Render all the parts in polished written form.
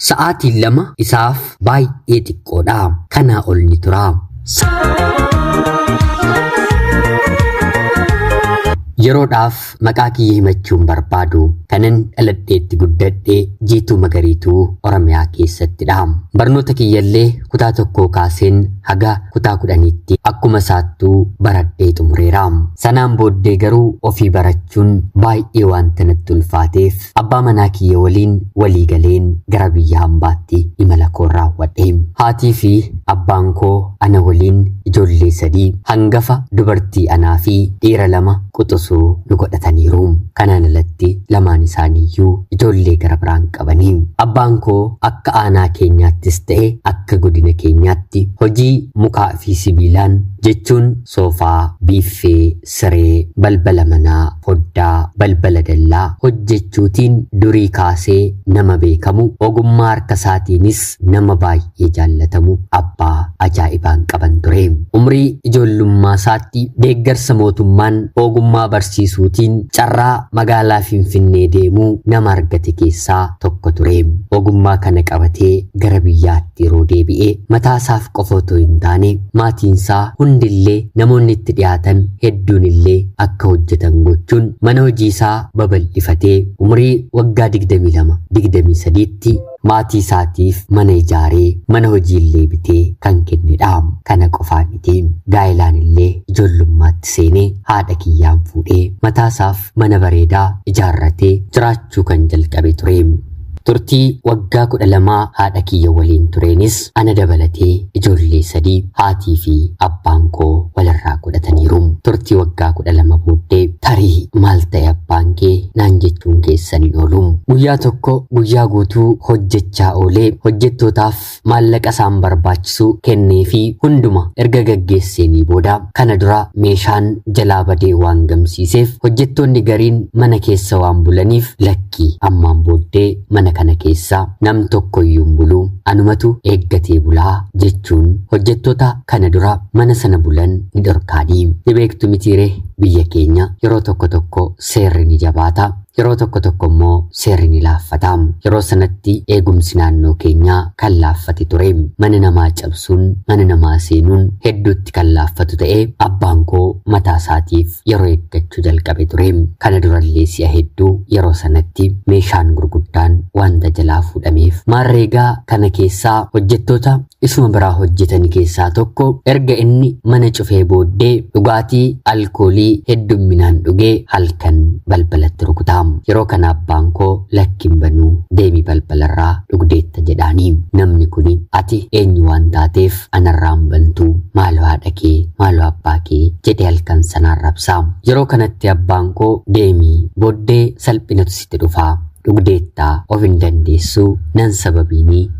Sa'aatiin 2 isaaf baay'ee xiqqoodha. Kanaa ol ni tura. Yeroodhaaf maqaa kiyya himachuun barbaadu kanan dhaladheetti guddadhe Jiituu Magariituu Oromiyaa keessattidha. Barnoota kiyyallee kutaa 1 kaaseen haga kutaa 10tti akkuma isaattuu baradhee xumureera. Sanaan booddee garuu ofii barachuun baay'ee wanta natti ulfaateef abbaa manaa kiyya waliin walii galeen gara biyya hambaatti imala koo raawwadhe. Haatii fi abbaan koo ana waliin ijoollee 3 hangafa dubartii anaa fi dhiira 2 quxisuu nu godhataniiru. Kanaan alatti lamaan isaaniiyyuu ijoollee gara biraan qabanii. Abbaan koo akka aanaa keenyaattis ta'e akka godina keenyaatti hojii mukaa fi sibiilaan jechuun soofaa, biiffee, siree, balbala manaa, foddaa, balbala dallaa hojjechuutiin durii kaasee nama beekamu, ogummaa harka isaatiinis nama baay'ee jaallatamu abbaa ajaa'ibaan qaban ture. Umrii ijoollummaa isaatti deeggarsa mootummaan ogummaa barsiisuutiin carraa magaalaa Finfinnee deemuu nama argate keessaa tokko ture. Ogummaa kana qabatee gara biyyaatti yeroo deebi'e mataa isaaf qofa otoo hin taane maatiinsaa hundillee namoonni itti dhiyaatan hedduunillee akka hojjetan gochuun mana hojii isaa babal'ifatee umrii waggaa 22 23tti maatii isaatiif mana ijaaree mana hojiillee bitee kan kennedha. Kana qofaa miti, gaa'ilaan illee ijoollummaatti seenee haadha kiyyaan fuudhee mataasaaf mana bareedaa ijaarratee jiraachuu kan jalqabe ture. Turtii waggaa 12 haadha kiyya waliin tureenis ana dabalatee ijoollee 3 haatii fi abbaan koo walirraa godhataniiru. Turtii waggaa 12 booddee tarii maal ta'e abbaan kee naan jechuun keessan hin oolu. Guyyaa tokko guyyaa guutuu hojjechaa oolee hojjettootaaf maallaqa isaan barbaachisu kennee fi hunduma erga gaggeesseenii booda kana dura meeshaan jalaa badee waan gamsiiseef hojjettoonni gariin mana keessa waan bulaniif lakkii ammaan booddee mana kana keessa nam tokkoyyuu hin bulu, anumatu eeggatee bulaa jechuun hojjettoota kana dura mana sana bulan ni dhorkaanii. Ni beektu mitiiree biyya keenya yeroo tokko tokko seerri ni jabaata, yeroo tokko tokko immoo seerri ni laaffata. Yeroo sanatti eegumsi naannoo keenyaa kan laaffate ture. Mana namaa cabsuun, mana namaa seenuun hedduutti kan laaffatu ta'ee abbaan koo mataa isaatiif yeroo eeggachuu jalqabe ture. Kana durallee si'a hedduu yeroo sanatti meeshaan gurguddaan wanta jalaa fuudhameef. Maarreegaa kana keessaa hojjettoota isuma biraa hojjetan keessaa tokko erga inni mana cufee booddee dhugaatii alkoolii heddumminaan dhugee halkan balbalatti rukuta. Yeroo kana abbaan koo lakkin banuu deemi balbalarraa dhugdeetta jedhaanii. Namni kuni ati eenyu waan taateef anarraan bantuu, maaloo haadha kee, maaloo abbaa kee jedhee halkan sanaan rabsa. Yeroo kanatti abbaan koo deemi booddee salphinatu sitti dhufaa, dhugdeettaa of hin dandeessuu nan sababiinii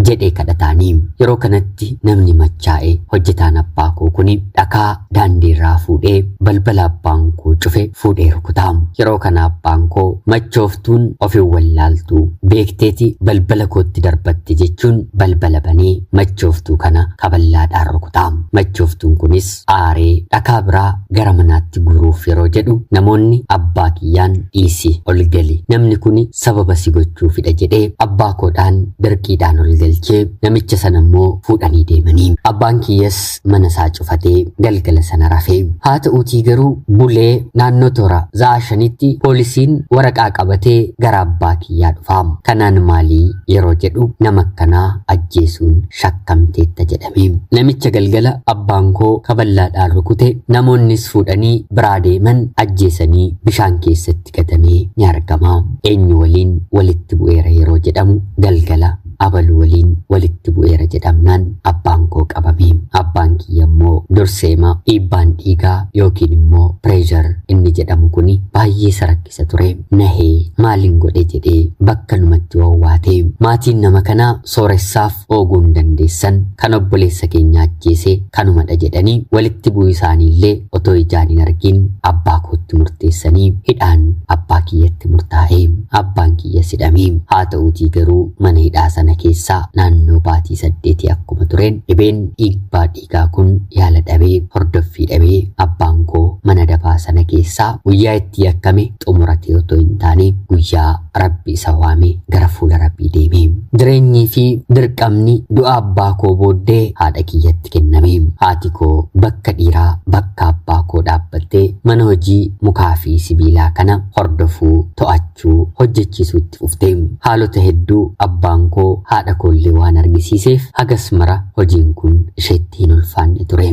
jedhee kadhataanii. Yeroo kanatti namni machaa'e hojjetaan abbaa koo kuni dhakaa daandiirraa fuudhee balbala abbaan koo cufe fuudhee rukuta. Yeroo kana abbaan koo machooftuun of hin wallaaltu, beekteeti balbala kootti darbatte jechuun balbala banee machooftuu kana kaballaadhaan rukuta. Machooftuun kunis aaree dhakaa biraa gara manaatti guuruuf yeroo jedhu namoonni abbaa kiyyaan dhiisi ol gali, namni kuni sababa si gochuufidha jedhee abbaa koodhaan dirqiidhaan ol galchee namicha sana immoo fuudhanii deemanii. Abbaan kiyyas mana isaa cufatee galgala sana rafee. Haa ta'uutii garuu bulee naannoo toora za'a 5tti poolisiin waraqaa qabatee gara abbaa kiyyaa dhufa. Kanaan maalii yeroo jedhu nama akkanaa ajjeesuun shakkamteetta jedhame. Namicha galgala abbaan koo kaballaadhaan rukute namoonnis fuudhanii biraa deeman ajjeesanii bishaan keessatti gatamee ni argama. Eenyu waliin walitti bu'eera yeroo jedhamu galgala abaluu waliin walitti bu'eera jedhamnaan abbaan koo qabame. Abbaan kiyya immoo durseema dhiibbaan dhiigaa yookiin immoo pireeshar inni jedhamu kuni baay'ee sarakkisa ture. Nahee maaliin godhe jedhee bakka numatti wawwaate. Maatiin nama kanaa sooressaaf ooguu hin dandeessan, kan obboleessa keenya ajjeese kanumadha jedhanii walitti bu'uu isaaniillee otoo ijaan hin argin abbaa kootti murteessanii hidhaan abbaa kiyyatti murtaa'e. Abbaan kiyya sidhame. Haa ta'uutii garuu mana hidhaa sana keessaa naannoo baatii 8 akkuma tureen dhibeen dhiibbaa dhiigaa kun yaala dhabee hordoffii dhabee abbaan koo mana dabaa sana keessaa guyyaa itti yakkame xumuratee otoo hin taane guyyaa Rabbi isa waame gara fuula Rabbii deeme. Jireenyii fi dirqamni du'a abbaa koo booddee haadha kiyyatti kenname. Haati koo bakka dhiiraa bakka abbaa koo dhaabbattee mana hojii mukaa fi sibiilaa kana hordofuu, to'achuu, hojjechiisuutti fufte. Haalota hedduu abbaan koo haadha koollee waan argisiiseef hagas mara hojiin kun isheetti hin ulfaanne ture.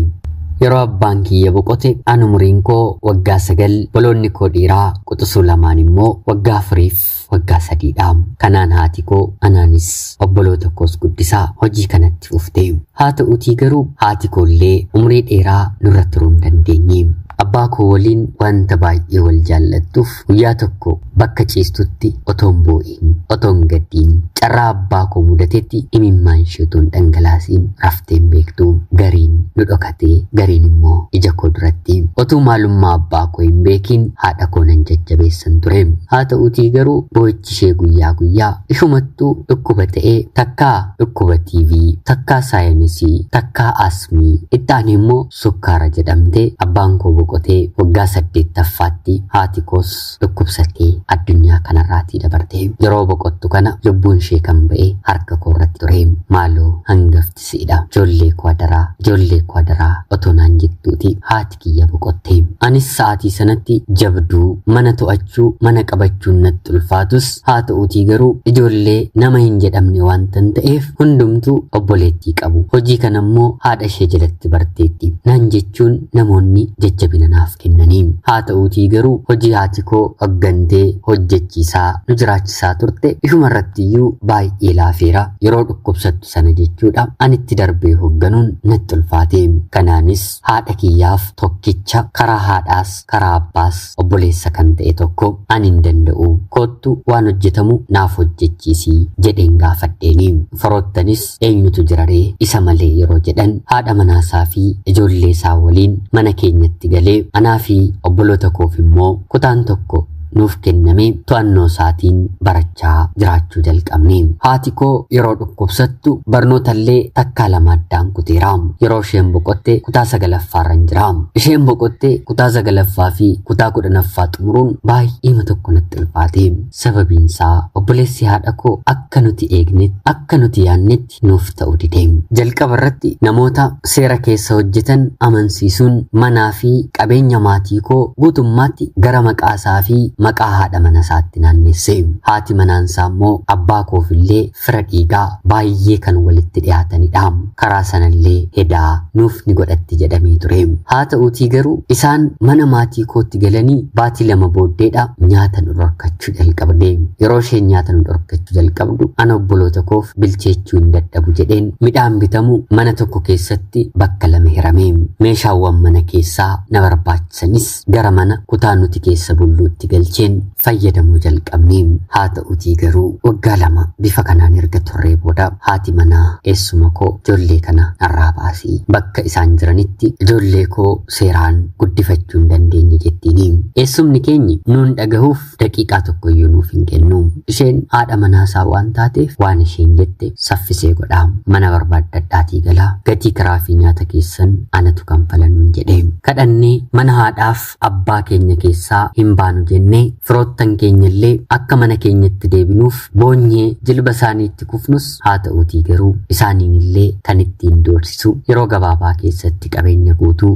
Yeroo abbaan kiyya boqote ani umuriin koo waggaa 9, obboloonni koo dhiiraa quxisuu lamaan immoo waggaa 4f waggaa 3dha. Kanaan haati koo anaanis obboloota koos guddisaa hojii kanatti fufte. Haa ta'uutii garuu haati koollee umurii dheeraa nurra turuu hin dandeenye. Abbaa koo waliin wanta baay'ee wal jaallattuuf guyyaa tokko bakka ciistutti otoo hin boo'in, otoo hin gaddiin, carraa abbaa koo mudatetti imimmaan ishee otoo hin dhangalaasiin raftee hin beektu. Gariin nu dhokatee, gariin immoo ija koo duratti. Otuu maalummaa abbaa koo hin beekiin haadha koo nan jajjabeessan ture. Haa ta'uutii garuu boo'ichi ishee guyyaa guyyaa ishumattuu dhukkuba ta'ee takkaa dhukkuba TV, takkaa saayinsii, takkaa asmii, itti aanee immoo sukkaara jedhamtee abbaan koo boqotee waggaa 8ffaatti haati koos dhukkubsattee addunyaa kanarraatii dabarte. Yeroo boqottu kana lubbuun ishee kan ba'e harka koo irratti ture. Maaloo hangafti si'idha. Ijoollee koo adaraa, ijoollee koo adaraa otoo naan jettuuti haati kiyya boqotte. Anis sa'aatii sanatti jabduu mana to'achuu, mana qabachuun natti ulfaatus haa ta'uutii garuu ijoollee nama hin jedhamne waantan ta'eef hundumtuu obboleettii qabu. Hojii kana immoo haadha ishee jalatti barteetti. Naan jechuun namoonni jajjabina naaf kennanii. Haa ta'uutii garuu hojii haati koo hoggantee hojjechiisaa nu jiraachisaa turte ishuma irratti iyyuu baay'ee laafeera. Yeroo dhukkubsattu sana jechuudha anitti darbee hogganuun natti ulfaate. Kanaanis haadha kiyyaaf tokkicha karaa haadhaas karaa abbaas obboleessa kan ta'e tokko ani hin danda'u. Koottu waan hojjetamu naaf hojjechiisii jedheen gaafadheeni. Firoottanis eenyutu jiraree isa malee yeroo jedhan haadha manaasaa fi ijoollee isaa waliin mana keenyatti galee anaa fi obboloota koof immoo kutaan tokko nuuf kenname to'annoo isaatiin barachaa jiraachuu jalqabne. Haati koo yeroo dhukkubsattu barnootallee takkaa lama addaan kuteera. Yeroo isheen boqotte kutaa 9ffaarran jira. Isheen boqotte kutaa 9ffaa fi kutaa 10ffaa xumuruun baay'eema tokko natti ulfaate. Sababiin isaa obboleessi haadha koo akka nuti eegnetti, akka nuti yaadnetti nuuf ta'uu dide. Jalqaba irratti namoota seera keessa hojjetan amansiisuun manaa fi qabeenya maatii koo guutummaatti gara maqaa isaa fi maqaa haadha mana isaatti naannesse. Haati manaansaa immoo abbaa koofillee fira dhiigaa baay'ee kan walitti dhiyaatanidha. Karaa sanallee hedaa nuuf ni godhatti jedhamee ture. Haa ta'uutii garuu isaan mana maatii kootti galanii baatii 2 booddeedha nyaata nu dhorkachuu jalqabde. Yeroo isheen nyaata nu dhorkachuu jalqabdu ana obboloota koof bilcheechuu hin dadhabu jedheen midhaan bitamu mana tokko keessatti bakka 2 hirame. Meeshaawwan mana keessaa na barbaachisanis gara mana kutaa nuti keessa bulluutti galcheen fayyadamuu jalqabne. Haa ta'uutii garuu waggaa 2 bifa kanaan erga turree booda haati manaa eessuma koo ijoollee kana narraa baasii bakka isaan jiranitti ijoollee koo seeraan guddifachuu hin dandeenye jettiini. Eessumni keenyi nuun dhagahuuf daqiiqaa tokko iyyuu nuuf hin kennu. Isheen haadha manaasaa waan taateef waan isheen jette saffisee godha. Mana barbaaddadhaatii galaa gatii karaa fi nyaata keessan anatu kanfala nuun jedhe. Kadhannee mana haadhaaf abbaa keenya keessaa hin baanu jennee firoottan keenyallee akka mana keenyatti deebinuuf boonyee jilba isaaniitti kufnus haa ta'uutii garuu isaaniin illee kan ittiin doorsisu yeroo gabaabaa keessatti qabeenya guutuu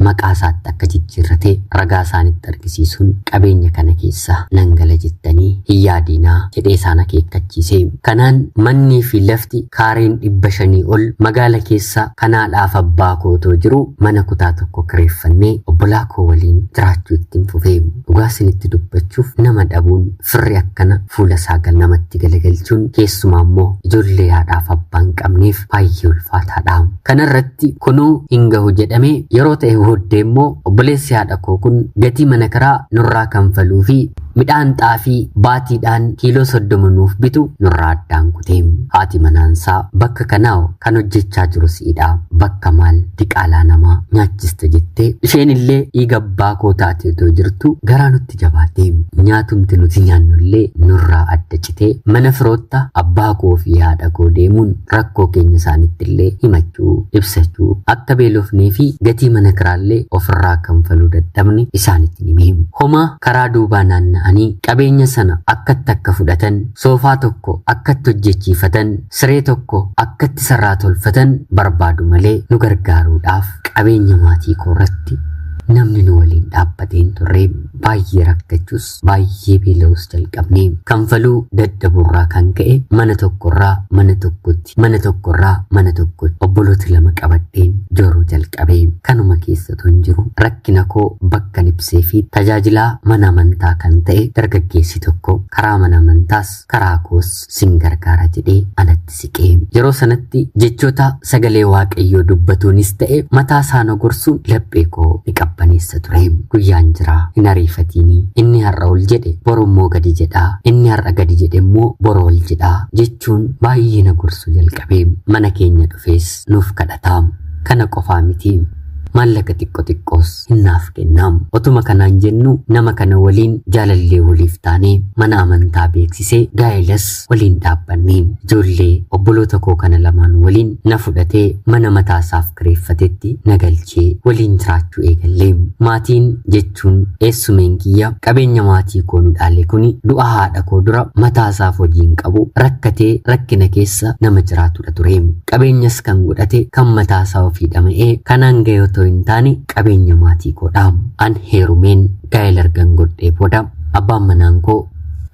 maqaa isaatti akka jijjiirrate ragaa isaanitti argisiisuun qabeenya kana keessa nan gala jettanii hin yaadinaa jedhee isaan akeekkachiise. Kanaan mannii fi lafti kaareen 500 ol magaala keessa kanaadhaaf abbaa kootoo jiru mana kutaa tokko kireeffannee obbolaa koo waliin jiraachuu ittiin fufe. Dhugaa isinitti dubbachuuf nama dhabuun firri akkana fuula isaa namatti galagalchuun keessumaa immoo ijoollee haadhaaf abbaa hin qabneef baay'ee ulfaataadha. Kanarratti kunuu hin gahu jedhamee yeroo ta'e booddee immoo obboleessi haadha koo kun gatii mana kiraa nurraa kanfaluu fi midhaan xaafii baatiidhaan kiiloo 30 nuuf bitu nurraa addaan kute. Haati manaansaa bakka kanaa kan hojjechaa jiru si'idha. Bakka maal diqaalaa namaa nyaachista jettee isheen illee dhiiga abbaa koo taate otoo jirtu garaa nutti jabaate. Nyaatumti nuti nyaannullee nurraa adda citee mana firootta abbaa koo fi haadha koo deemuun rakkoo keenya isaanitti illee himachuu ibsachuu akka beelofnee fi gatii mana kiraallee ofirraa kanfaluu dadhabne isaanitti ni himu. Homaa karaa duubaa naanna'anii ta'anii qabeenya sana akkatti akka fudhatan, soofaa tokko akkatti hojjechiifatan, siree tokko akkatti sarraa tolfatan barbaadu malee nu gargaaruudhaaf qabeenya maatii koo irratti namni nu waliin dhaabbateen turre. Baay'ee rakkachuus baay'ee beela'uus jalqabne. Kanfaluu dadhabuurraa kan ka'e mana tokkorraa mana tokkotti, mana tokkorraa mana tokkotti obboloota lama qabadheen jooruu jalqabe. Kanuma keessa otoo hin jiru rakkina koo bakka ibsee fi tajaajilaa mana amantaa kan ta'e dargaggeessi tokko karaa mana amantaas karaa koos sin gargaara jedhee anatti siqee. Yeroo sanatti jechoota sagalee Waaqayyoo dubbatuunis ta'e mataa isaa na gorsuun laphee koo ni qabbaneessa ture. Guyyaan jira, hin ariifatiini, inni har'a ol jedhe boru immoo gadi jedhaa, inni har'a gadi jedhe immoo boru ol jedhaa jechuun baay'ee na gorsuu jalqabe. Mana keenya dhufees nuuf kadhataa. Kana qofaa miti, maallaqa xiqqo xiqqoos hinnaaf kennaam. Otuma kanaan jennu nama kana waliin jaalallee waliif taanee mana amantaa beeksisee gaa'ilas waliin dhaabbanne. Ijoollee obboloota koo kana lamaan waliin na fudhatee mana mataasaaf kireeffatetti na galchee waliin jiraachuu eegalle. Maatiin jechuun eessumeen kiyya qabeenya maatii koo nu dhaale kuni du'a haadha koo dura mataasaaf hojii hin qabu, rakkatee rakkina keessa nama jiraatudha ture. Qabeenyas kan godhate kan mataasaa ofii dhama'ee kanaan ga'e otoo hin taane qabeenya maatii koodha. An heerumeen gaa'ela ergan godhee booda abbaan manaan koo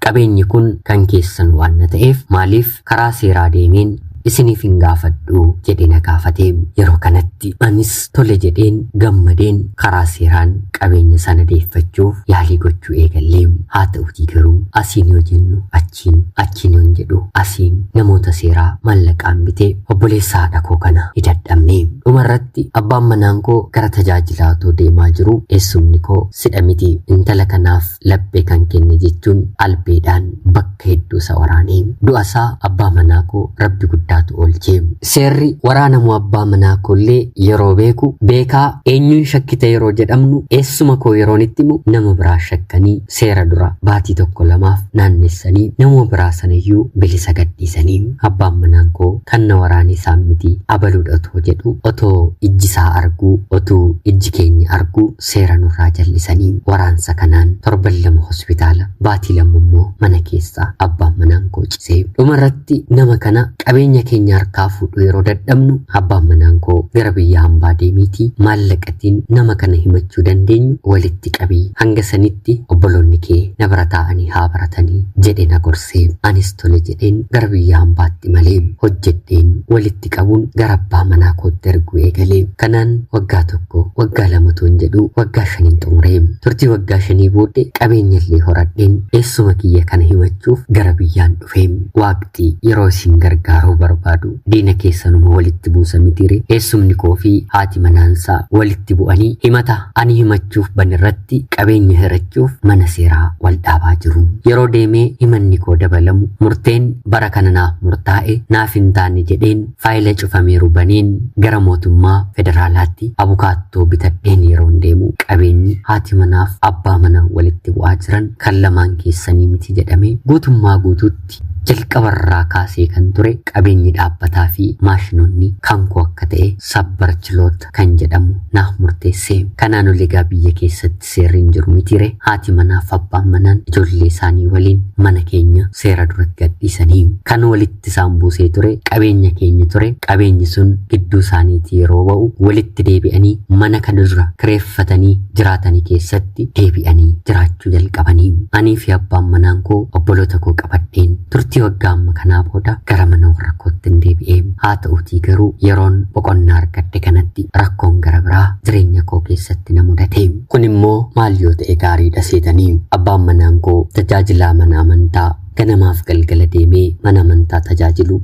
qabeenyi kun kan keessan waan na ta'eef maaliif karaa seeraa deemeen isiniif hin gaafadhu jedhee na gaafate. Yeroo kanatti anis tole jedheen gammadeen karaa seeraan qabeenya sana deeffachuuf yaalii gochuu eegalle. Haa ta'utii garuu asiin yoo jennu achiin, achiin yoo jedhu asiin namoota seeraa maallaqaan bitee obboleessa haadha koo kana ni dadhabne. Dhumarratti abbaan manaan koo gara tajaajilaa otoo deemaa jiru eessumni koo sidha miti intala kanaaf laphee kan kenne jechuun albeedhaan bakka hedduu isa waraane. Du'a isaa abbaa manaa koo rabbi guddaa oolche. Seerri waraanamuu abbaa manaa koollee yeroo beeku beekaa eenyuun shakkite yeroo jedhamnu eessuma koo yeroon itti himu nama biraa shakkanii seera dura baatii tokko lamaaf naannessanii nama biraa sanayyuu bilisa gadhiisanii abbaan manaan koo kan na waraane isaan miti abaluudha otoo jedhu otoo ijji isaa arguu otuu ijji keenya arguu seera nurraa jallisanii waraansa kanaan torban 2 hospitaala baatii 2 immoo mana keessa abbaan manaan koo cisee. Dhumarratti nama kana qabeenya keenya harkaa fuudhu yeroo dadhabnu abbaan manaan koo gara biyya hambaa deemiitii maallaqatiin nama kana himachuu dandeenyu walitti qabii hanga sanitti obboloonni kee na bira taa'anii haa baratanii jedhe na gorsee. Anis tole jedheen gara biyya hambaatti malee hojjedheen walitti qabuun gara abbaa manaa kootti erguu eegalee. Kanaan waggaa 1 waggaa 2 toon jedhu waggaa 5 xumuree. Turtii waggaa 5 booddee qabeenya illee horadheen eessuma kiyya kana himachuuf gara biyyaan dhufe. Waaqti yeroo isin gargaaruu barbaadu diina keessanuma walitti buusa mitiire. Eessumni koo fi haati manaansaa walitti bu'anii himata ani himachuuf banirratti qabeenya hirachuuf mana seeraa wal dhaabaa jiru. Yeroo deemee himanni koo dabalamu murteen bara kana naaf murtaa'e naaf hin taane jedheen faayila cufameeru baneen gara mootummaa federaalaatti abukaattoo bitadheen yeroon deemu qabeenyi haati manaaf abbaa mana walitti bu'aa jiran kan lamaan keessanii miti jedhame guutummaa guutuutti jalqabarraa kaasee kan ture qabeenyi dhaabbataa fi maashinoonni kan koo akka ta'e sabbar chiloota kan jedhamu naaf murteesse. Kanaan ol egaa biyya keessatti seerri hin jiru mitiire. Haati manaaf abbaan manaan ijoollee isaanii waliin mana keenya seera duratti gadhiisanii kan walitti isaan buusee ture qabeenya keenya ture. Qabeenyi sun gidduu isaaniitii yeroo ba'u walitti deebi'anii mana kana dura kireeffatanii jiraatanii keessatti deebi'anii jiraachuu jalqabanii. Anii fi abbaan manaan koo obboloota koo qabadheen turtii waggaa amma kanaa booda gara mana warra kootti hin deebi'ee. Haa ta'uutii garuu yeroon boqonnaa argadhe kanatti rakkoon gara biraa jireenya koo keessatti na mudate. Kun immoo maal yoo ta'e gaariidha seetanii abbaan manaan koo tajaajilaa mana amantaa ganamaaf galgala deemee mana amantaa tajaajilu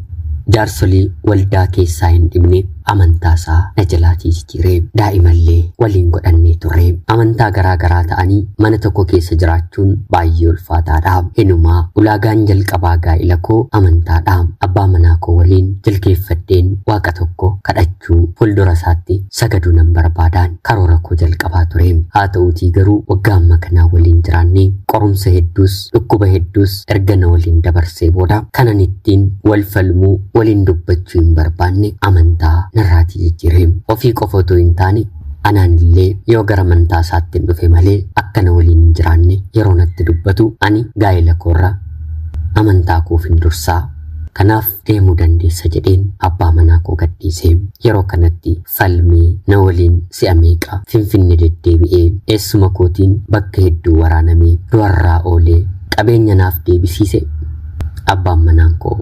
jaarsolii waldaa keessaa hin dhibne amantaa isaa na jalaatii jijjiiree daa'imallee waliin godhannee turre. Amantaa garaa garaa ta'anii mana tokko keessa jiraachuun baay'ee ulfaataadha. Hinumaa ulaagaan jalqabaa gaa'ila koo amantaadha. Abbaa manaa koo waliin jilgeeffadheen waaqa tokko kadhachuu fuuldura isaatti sagaduu nan barbaadaan karoora koo jalqabaa ture. Haa ta'uutii garuu waggaa amma kanaa waliin jiraannee qorumsa hedduus dhukkuba hedduus erga na waliin dabarsee booda kanan ittiin wal falmuu waliin dubbachuu hin barbaanne amantaa narraatii jijjiiree. Ofii qofa otoo hin taane Anaan illee yoo gara amantaa isaatti hin dhufe malee akkana waliin hin jiraanne yeroo natti dubbatu ani gaa'ela koorra amantaa koof hin dursaa. Kanaaf deemuu dandeessa jedheen abbaa manaa koo gadhiise. Yeroo kanatti falmii na waliin si'a meeqa Finfinne deddeebi'ee eessuma kootiin bakka hedduu waraanamee du'arraa oolee qabeenya naaf deebisiise abbaan manaan koo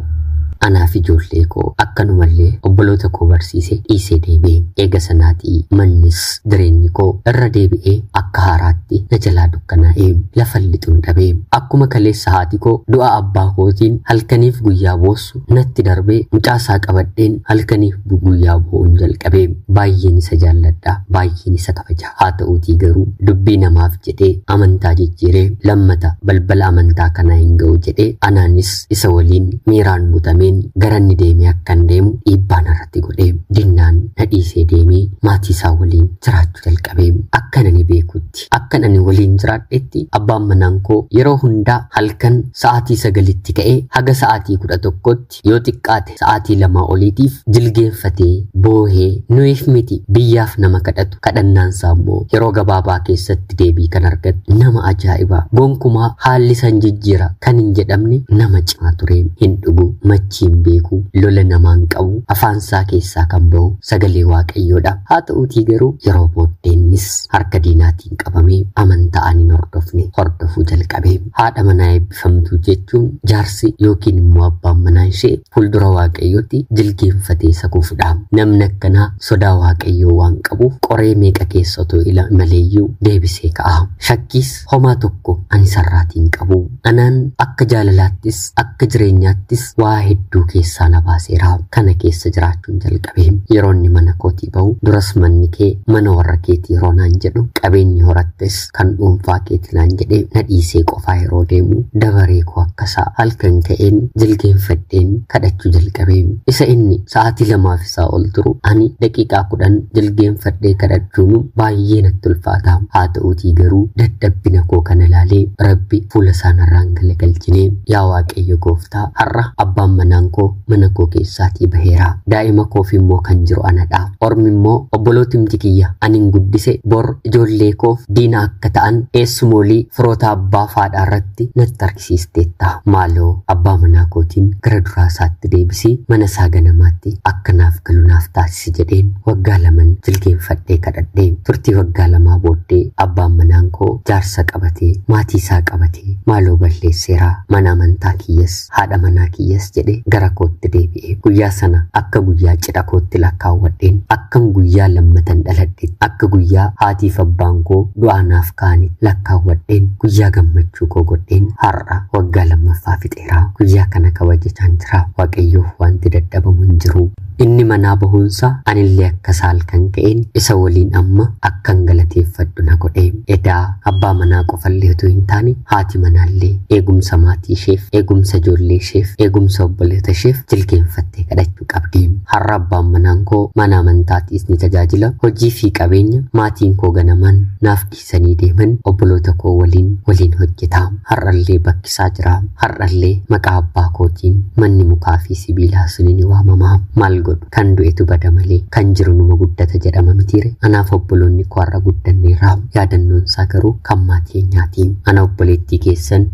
anaaf ijoollee koo akkanumallee obboloota koo barsiise dhiisee deebi'e. Eega sanaatii mannis jireenyi koo irra deebi'ee akka haaraatti na jalaa dukkanaa'ee lafa lixuun dhabee akkuma kaleessa haati koo du'a abbaa kootiin halkaniif guyyaa boossu natti darbee mucaasaa qabadheen halkaniif guyyaa boo'uun jalqabee. Baay'een isa jaalladha, baay'een isa kabaja. Haa ta'uutii garuu dubbii namaaf jedhee amantaa jijjiiree lammata balbala amantaa kanaa hin ga'u jedhee anaanis isa waliin miiraan butameen gara inni deemee akkan deemu dhiibbaa narratti godhee dinnaan na dhiisee deemee maatii isaa waliin jiraachuu jalqabee. Akkan ani beekutti, akkan ani waliin jiraadhetti abbaan manaan koo yeroo hundaa halkan sa'aatii 9tti ka'ee haga sa'aatii 11tti yoo xiqqaate sa'aatii 2 oliitiif jilgeenfatee boohee nuyiif miti biyyaaf nama kadhatu. Kadhannaan isaa immoo yeroo gabaabaa keessatti deebii kan argatu nama ajaa'ibaa gonkumaa haalli san jijjiira kan hin jedhamne nama cimaa ture. Hin dhugu, machii hin beeku, lola namaan qabu, afaansaa keessaa kan ba'u sagalee waaqayyoodha. Haa ta'uutii garuu yeroo booddeennis harka diinaatiin qabamee amantaa ani hin hordofne hordofuu jalqabe. Haadha manaa eebbifamtuu jechuun jaarsi yookiin immoo abbaan manaa ishee fuuldura waaqayyootti jilgeenfatee isa kuufudha. Namni akkanaa sodaa waaqayyoo waan qabuuf qoree meeqa keessa otoo ila maleeyyuu deebisee ka'a. Shakkiis homaa tokko ani sarraatiin qabu. Anaan akka jaalalaattis akka jireenyaattis waa hedduu keessaa na baaseera. Kana keessa jiraachuun jalqabe. Yeroo inni mana kootii ba'u duras manni kee mana warra keetii yeroo naan jedhu qabeenyi horattes kan dhuunfaa keetii naan jedhee na dhiisee qofaa yeroo deemu dabaree koo akkasaa halkan ka'een jilgeenfadheen kadhachuu jalqabe. Isa inni sa'aatii 2f isaa ol turu ani daqiiqaa 10 jilgeenfadhee kadhachuun baay'ee natti ulfaata. Haa ta'uutii garuu dadhabbina koo kana ilaalee Rabbi fuula isaa narraan galagalchinee yaa Waaqayyo gooftaa har'a abbaan manaan koo mana koo keessaatii baheera. Daa'ima koof immoo kan jiru anadha. Ormi immoo obbolootimti kiyya anin guddise bor ijoollee koof diina akka ta'an eessumoolii firoota abbaa faadhaa irratti natti argisiisteetta. Maaloo abbaa manaa kootiin gara duraa isaatti deebisii mana isaa ganamaatti akka naaf galu naaf taasisi jedheen waggaa 2 jilgeenfadhee kadhadhee. Turtii waggaa 2 booddee abbaan manaan koo jaarsa qabatee maatii isaa qabatee maaloo balleesseera mana amantaa kiyyas haadha manaa kiyyas jedhee gara kootti deebi'e. Guyyaa sana akka guyyaa cidha kootti lakkaawwadheen akkan guyyaa lammatan dhaladhe akka guyyaa haatiif abbaan koo du'aa naaf ka'anii lakkaawwadheen guyyaa gammachuu koo godheen har'a waggaa 2ffaa fixeera. Guyyaa kana kabajachaan jira. Waaqayyoof wanti dadhabamu hin jiru. Inni manaa bahuunsaa anillee akka isaa halkan ka'een isa waliin amma akkan galateeffadhu na godhe. Edaa abbaa manaa qofallee otoo hin taane haati manaallee eegumsa maatii isheef, eegumsa ijoollee isheef, eegumsa obboleota isheef jilgeenfattee kadhachuu qabdi. Har'a abbaan manaan koo mana amantaatiis ni tajaajila. Hojii fi qabeenya maatiin koo ganamaan naaf dhiisanii deeman obboloota koo waliin waliin hojjeta. Har'allee bakkisaa jira. Har'allee maqaa abbaa kootiin manni mukaa fi sibiilaa suni ni waamama. Maal godhu? Kan du'etu bada malee kan jiru numa guddata jedhama mitiire. Anaaf obboloonni koo har'a guddanneerra. Yaadannoon isaa garuu kan maatii keenyaati. Ana obboleettii keessan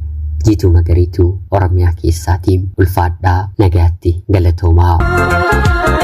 Jiituu Magariituu Oromiyaa keessaati. Ulfaadhaa, nagaatti, galatoomaa.